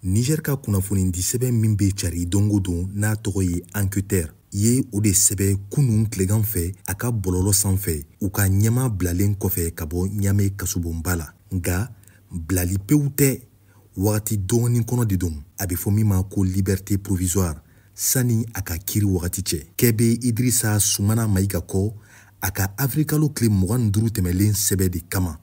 Niger ka kunnafonidisɛbɛn min bɛ cari don o don, n'a tɔgɔ ye Enquêteur, ye o de sɛbɛn kunun tilegan fɛ a ka bɔlɔlɔ sanfɛ, u ka ɲɛmaa bilalen kɔfɛ ka bɔ Ɲame kasobonba la. Nka bilali pewu tɛ, wagati dɔɔnin kɔnɔ de don, a bɛ fɔ min ma ko liberté provisoire, sani a ka kiri wagati cɛ. Kɛ bɛ Idirisa Sumana Mayiga kɔ a ka awirilikalo tile 25 tɛmɛlen sɛbɛn de kama,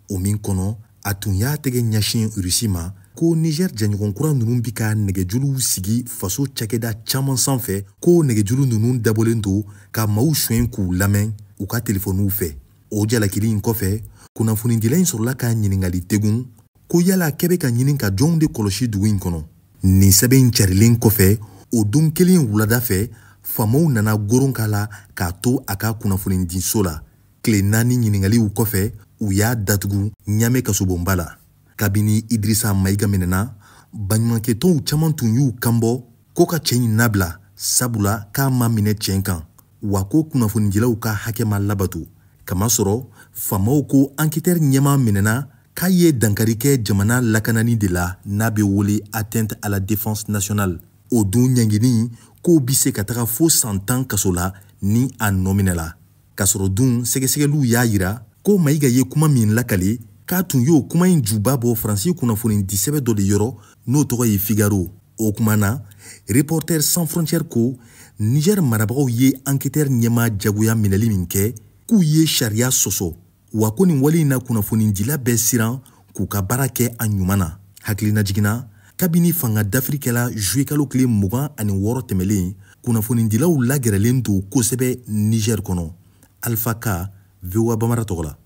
o min kɔnɔ a tun y'a tɛgɛ ɲɛsin Rusi ma ko Niger jɛɲɔgɔn kura ninnu bi ka nɛgɛjuru sigi faso cakɛda caman sanfɛ, ko nɛgɛjuru ninnu dabɔlen don ka maaw suɲɛ k'u lamɛn u ka telefɔniw fɛ. O jalakili in kɔfɛ, kunnafonidila in sɔrɔla ka ɲininkali tegun ko yala kɛ bɛ ka ɲini ka jɔnw de kɔlɔsi dugu in kɔnɔ. Nin sɛbɛn in carilen kɔfɛ, o don kelen wulada fɛ, faamaw nana goron k'a la k'a to a ka kunnafonidiso la. Tile 4 ɲininkaliw kɔfɛ, u y'a datugu Ɲame kasobonba la. Kabini Idirisa Mayiga minɛna, baɲumankɛtɔnw caman tun y'u kanbɔ ko ka cɛ in nabila, sabula k'a ma minɛ tiɲɛ kan, wa ko kunnafonidilaw ka hakɛ ma labato. Kamasɔrɔ faamaw ko enquêteur ɲɛmaa minɛna k'a ye dankari kɛ jamana lakanani de la, n'a bɛ wele atteinte à la défense nationale. O dun ɲangini k'o bi se ka taga fo san 10 kaso la ni a nɔ minɛla. K'a sɔrɔ dun sɛgɛsɛgɛliw y'a yira ko Mayiga ye kuma min lakale, k'a tun y'o kuma in juba bɔ Faransi kunnafonidisɛbɛn dɔ de yɔrɔ, n'o tɔgɔ ye Figaro. O kuma na, Reporters sans frontières ko Niger marabagaw ye enquêteur ɲɛmaa jagoya minɛli min kɛ, k'u ye sariya sɔsɔ, wa ko nin wale in na kunnafonidila bɛɛ siran k'u ka baara kɛ a ɲuman na. Hakilina jiginna, kabini fanga dafiri kɛla juillet kalo tile 26 tɛmɛlen, kunnafonidilaw lagɛrɛlen don kosɛbɛ Niger kɔnɔ. Alpha Ka, VOA Bambara tɔgɔ la.